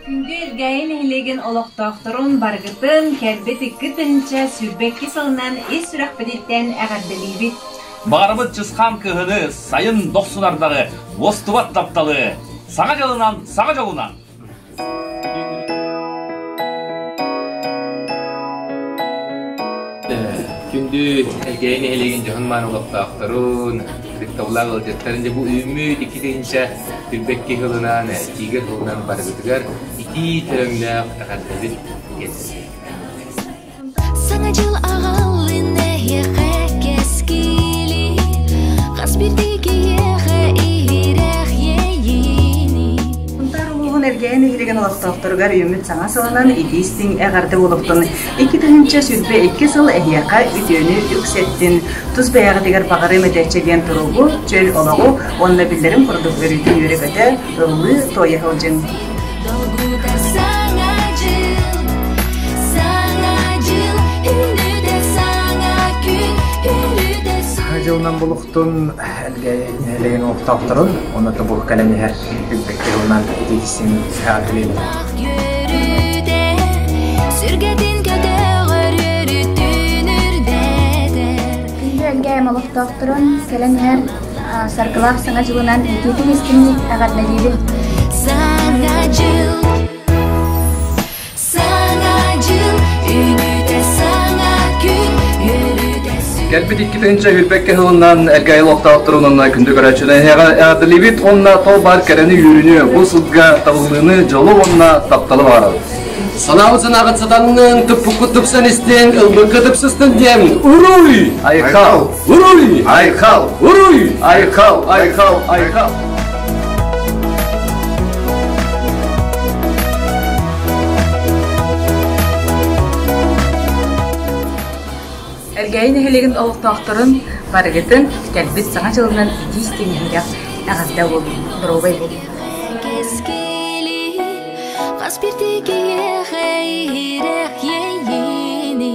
Күндү Элгээйи нэһилиэгин олохтоохторун барыгытын кэлбит 2022 сылынан ис сүрэхпититтэн эҕэрдэлиибит! Баҕарабыт чысхаан кыһыны, сайын дохсунардары, уостубат тапталы! Саҥа дьылынан, саҥа дьолунан! Күндү Элгээйи нэһилиэгин дьоһун-мааны олохтоохторун, ытыктабыллаах ыалдьыттарын дьэ бу үүммүт 2022 сылынан, тиигэр сылынан барыгытыгар итии төлөҥнөөх эҕэрдэбит тиэрдэбит. Саҥа дьыл аҕаллын эһиэхэ кэскили, хас биирдии киһиэхэ иһирэх иэйиини. Сунтаар улууһун Элгээйи нэһилиэгин олохтоохторугар үүммүт саҥа сылынан итии-истиҥ эҕэрдэ буолуохтун. 2022 сыл эһиэхэ үтүөнү үксэттин, тус бэйэҕитигэр баҕарыам этээччи диэн туругу, чөл олоҕу уонна биллэрин курдук өрүүтүн үөрэ-көтө, ыллыы-туойа сылдьыҥ. Долгутар саҥа дьыл, саҥа дьыл, үүнүтэр саҥа күн, үүнүтэр Саҥа дьылынан булуктун нэһилиэгин олохтоохторун уонна тобул кэлэн иһэр билбэккэ ылынан итиитисин саатылыыбын. үөрүүтэ, сүргэтин көтөҕөр үөрүүтүн үрдэтэр. Күндү Элгээйим олохтоохторун кэлэн иһэр Саргылаах Саҥа дьылынан итиитин истиҥник эҕэрдэлиибин! Саҥа дьыл, саҥа дьыл, үүнүүтэ саҥа күн, үөрүүтэ Кэлбит 2022 сылынан Элгээйи олохтоохторун уонна күндү көрөөччүлэр эҕэрдэлиибит уонна тол баар кэрэни үөрүүнү, бу сылга табыллыыны, дьолу уонна тапталы баҕарабыт. Санаабыт санааҕыт сатаннын, туппуккут тупсан истин, ылбыкка тупсустун диэн уруй! Айхал! Уруй! Айхал! Уруй! Айхал! Айхал! Айхал! Элгээйи нэһилиэгин олохтоохторун барыгытын кэлбит Саҥа дьылынан итии-истиҥ иһирэх эҕэрдэ буоллун, доруобай буолун! Кэскили хас биирдии киһиэхэ иһирэх иэйиини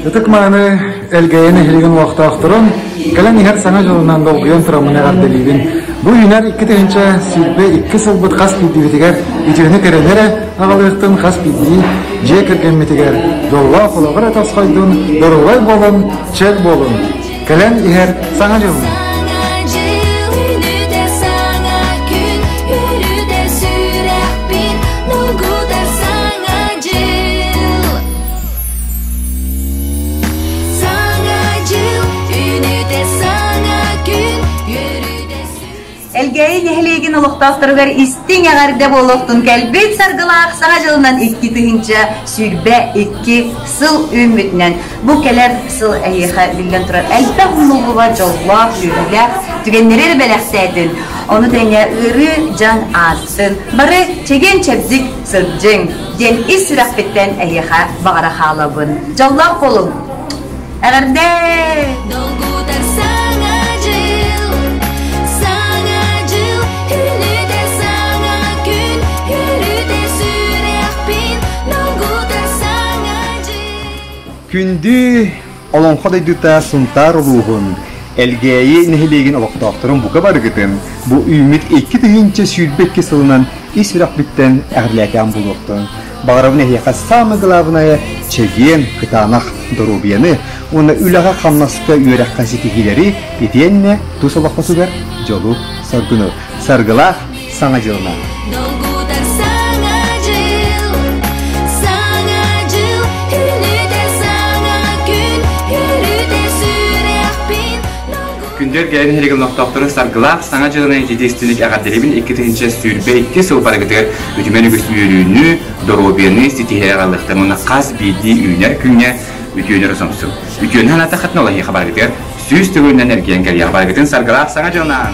Ытык-мааны Элгээйи нэһилиэгин олохтоохторун кэлэн иһэр Саҥа дьылынан долгуйан тураммын эҕэрдэлиибин. Бу үүнэр 2022 сылбыт хас биирдиибитигэр үтүөнү кэрэни эрэ аҕалыахтын, хас биирдии дьиэ кэргэммитигэр дьоллоох олоҕу эрэ тосхойдун, доруобай буолун, чөл буолун. Кэлэн иһэр Саҥа дьылынан! Саҥа дьыл үүнүтэ саҥа күн үөрүтэ сүрэхпин долгутар саҥа дьыл Саҥа дьыл үүнүтэ саҥа күн үөрүтэ Элгээйи нэһилиэгин олохтоохторугар истиҥ эҕэрдэ буолуохтун кэлбит саргылаах Саҥа дьылынан 2022 сыл үүммүтүнэн бу кэлэр сыл эһиэхэ биллэн турар элбэх умнуллубат дьоллоох, үөрүүлээх түгэннэри эрэ бэлэхтээтин, ону тэҥэ ыарыы дьаҥ аастын, бары чэгиэн-чэбдик сылдьыҥ диэн ис сүрэхпиттэн эһиэхэ баҕара хаалабын. Дьоллоох буолуҥ! Эҕэрдэ! Долгутар саҥа дьыл, саҥа дьыл, үүнүтэ саҥа күн, үөрүтэ сүрэхпин, долгутар саҥа дьыл. Күндү Олоҥхо дойдута Сунтаар улууһун Элгээйи нэһилиэгин олохтоохторун бука барыгытын бу үүммүт 2022 сылынан ис сүрэхпиттэн эҕэрдэлээтэҕим буолуохтун. Баҕарабын эһиэхэ саамай главное чэгиэн, кытаанах доруобуйаны уонна үлэҕэ-хамнаска үөрэххэ ситиһиилэри итиэннэ тус олоххутугар дьолу-соргуну. Саргылаах Саҥа дьылынан! Долгутар саҥа дьыл, саҥа дьыл, үүнүтэ саҥа күн, үөрүтэ сүрэхпин. Күндү Эргээйи нэһилиэгин олохтоохторун саргылаах Саҥа дьылынан итии-истиҥник эҕэрдэлиибин 2022 сыл барыгытыгар үтүмэн үгүс үөрүүнү, доруобуйаны ситиһэ аҕалыахтарын уонна хас биирдии үүнэр күҥҥэ үтүөнү эрэ сомсуҥ. Үтүөнү санаатаххытына ол эһиэхэ барыгытыгар 100 төгүлүнэн эргийэн кэлиэҕэ. Барыгытын саргылаах Саҥа дьылынан!